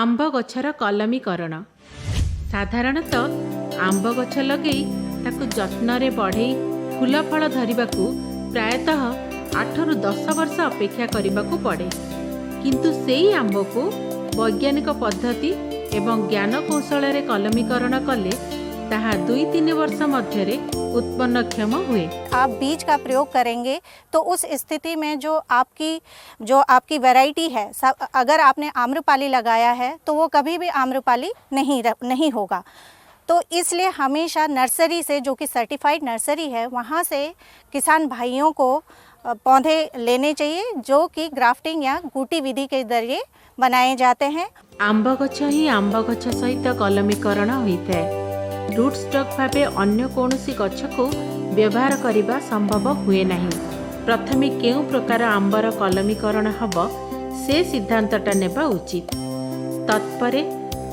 ଆମ୍ବ ଗଛର କଲମୀକରଣ। ସାଧାରଣତଃ ଆମ୍ବ ଗଛ ଲଗେଇ ତାକୁ ଯତ୍ନରେ ବଢ଼େଇ ଫୁଲ ଫଳ ଧରିବାକୁ ପ୍ରାୟତଃ 8ରୁ 10 ବର୍ଷ ଅପେକ୍ଷା କରିବାକୁ ପଡ଼େ। କିନ୍ତୁ ସେଇ ଆମ୍ବକୁ ବୈଜ୍ଞାନିକ ପଦ୍ଧତି ଏବଂ ଜ୍ଞାନକୌଶଳରେ କଲମୀକରଣ କଲେ ତାହା 2-3 ବର୍ଷ ମଧ୍ୟରେ ଉତ୍ପନ୍ନକ୍ଷମ ହୁଏ। आप बीज का प्रयोग करेंगे तो उस स्थिति में जो आपकी वैरायटी है, अगर आपने आम्रपाली लगाया है तो वो कभी भी आम्रपाली नहीं होगा। तो इसलिए हमेशा नर्सरी से, जो कि सर्टिफाइड नर्सरी है, वहाँ से किसान भाइयों को पौधे लेने चाहिए, जो कि ग्राफ्टिंग या गुटी विधि के ज़रिए बनाए जाते हैं। ଆମ୍ବ ଗଛ ହିଁ ଆମ୍ବ ଗଛ ସହିତ କଲମୀକରଣ ହୋଇଥାଏ। ରୁଟ୍ ଷ୍ଟକ୍ ଭାବେ ଅନ୍ୟ କୌଣସି ଗଛକୁ ବ୍ୟବହାର କରିବା ସମ୍ଭବ ହୁଏ ନାହିଁ। ପ୍ରଥମେ କେଉଁ ପ୍ରକାର ଆମ୍ବର କଲମୀକରଣ ହେବ, ସେ ସିଦ୍ଧାନ୍ତଟା ନେବା ଉଚିତ। ତତ୍ପରେ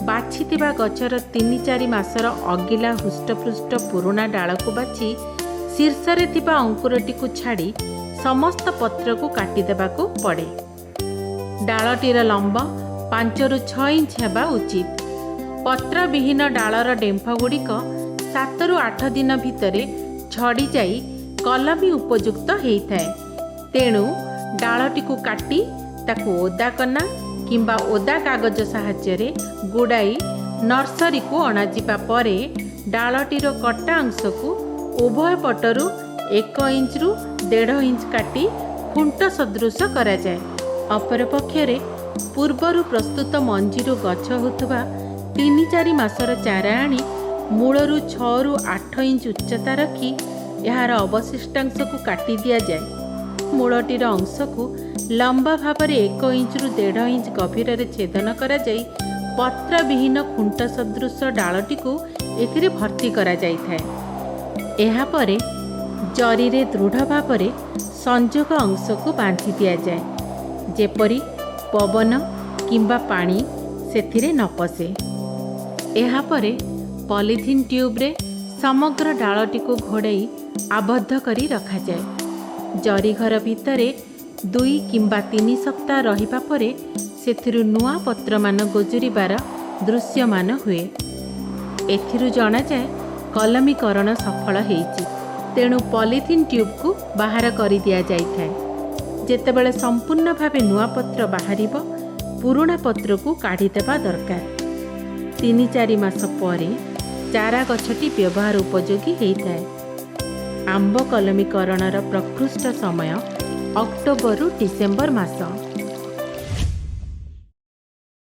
ବାଛିଥିବା ଗଛର 3-4 ମାସର ଅଗିଲା ହୃଷ୍ଟପୃଷ୍ଟ ପୁରୁଣା ଡାଳକୁ ବାଛି ଶୀର୍ଷରେ ଥିବା ଅଙ୍କୁରଟିକୁ ଛାଡ଼ି ସମସ୍ତ ପତ୍ରକୁ କାଟିଦେବାକୁ ପଡ଼େ। ଡାଳଟିର ଲମ୍ବ 5ରୁ 6 ଇଞ୍ଚ ହେବା ଉଚିତ। ପତ୍ରବିହୀନ ଡାଳର ଡେମ୍ଫଗୁଡ଼ିକ 7ରୁ 8 ଦିନ ଭିତରେ ଝଡ଼ିଯାଇ କଲମୀ ଉପଯୁକ୍ତ ହେଇଥାଏ। ତେଣୁ ଡାଳଟିକୁ କାଟି ତାକୁ ଓଦା କନା କିମ୍ବା ଓଦା କାଗଜ ସାହାଯ୍ୟରେ ଗୁଡ଼ାଇ ନର୍ସରୀକୁ ଅଣାଯିବା ପରେ ଡାଳଟିର କଟା ଅଂଶକୁ ଉଭୟ ପଟରୁ 1 ଇଞ୍ଚରୁ 1.5 ଇଞ୍ଚ କାଟି ଖୁଣ୍ଟ ସଦୃଶ କରାଯାଏ। ଅପରପକ୍ଷରେ ପୂର୍ବରୁ ପ୍ରସ୍ତୁତ ମଞ୍ଜିରୁ ଗଛ ହେଉଥିବା 3-4 ମାସର ଚାରା ଆଣି ମୂଳରୁ 6ରୁ 8 ଇଞ୍ଚ ଉଚ୍ଚତା ରଖି ଏହାର ଅବଶିଷ୍ଟାଂଶକୁ କାଟି ଦିଆଯାଏ। ମୂଳଟିର ଅଂଶକୁ ଲମ୍ବା ଭାବରେ 1 ଇଞ୍ଚରୁ 1.5 ଇଞ୍ଚ ଗଭୀରରେ ଛେଦନ କରାଯାଇ ପତ୍ରବିହୀନ ଖୁଣ୍ଟ ସଦୃଶ ଡାଳଟିକୁ ଏଥିରେ ଭର୍ତ୍ତି କରାଯାଇଥାଏ। ଏହାପରେ ଜରିରେ ଦୃଢ଼ ଭାବରେ ସଂଯୋଗ ଅଂଶକୁ ବାନ୍ଧି ଦିଆଯାଏ, ଯେପରି ପବନ କିମ୍ବା ପାଣି ସେଥିରେ ନ ପଶେ। ଏହାପରେ ପଲିଥିନ୍ ଟ୍ୟୁବ୍ରେ ସମଗ୍ର ଡାଳଟିକୁ ଘୋଡ଼େଇ ଆବଦ୍ଧ କରି ରଖାଯାଏ। ଜରି ଘର ଭିତରେ 2 କିମ୍ବା 3 ସପ୍ତାହ ରହିବା ପରେ ସେଥିରୁ ନୂଆ ପତ୍ରମାନ ଗଜୁରିବାର ଦୃଶ୍ୟମାନ ହୁଏ। ଏଥିରୁ ଜଣାଯାଏ, କଲମୀକରଣ ସଫଳ ହେଇଛି। ତେଣୁ ପଲିଥିନ୍ ଟ୍ୟୁବ୍କୁ ବାହାର କରିଦିଆଯାଇଥାଏ। ଯେତେବେଳେ ସମ୍ପୂର୍ଣ୍ଣ ଭାବେ ନୂଆ ପତ୍ର ବାହାରିବ, ପୁରୁଣା ପତ୍ରକୁ କାଢ଼ିଦେବା ଦରକାର। 3-4 ମାସ ପରେ ଚାରା ଗଛଟି ବ୍ୟବହାର ଉପଯୋଗୀ ହେଇଥାଏ। ଆମ୍ବ କଲମୀକରଣର ପ୍ରକୃଷ୍ଟ ସମୟ ଅକ୍ଟୋବରରୁ ଡିସେମ୍ବର ମାସ।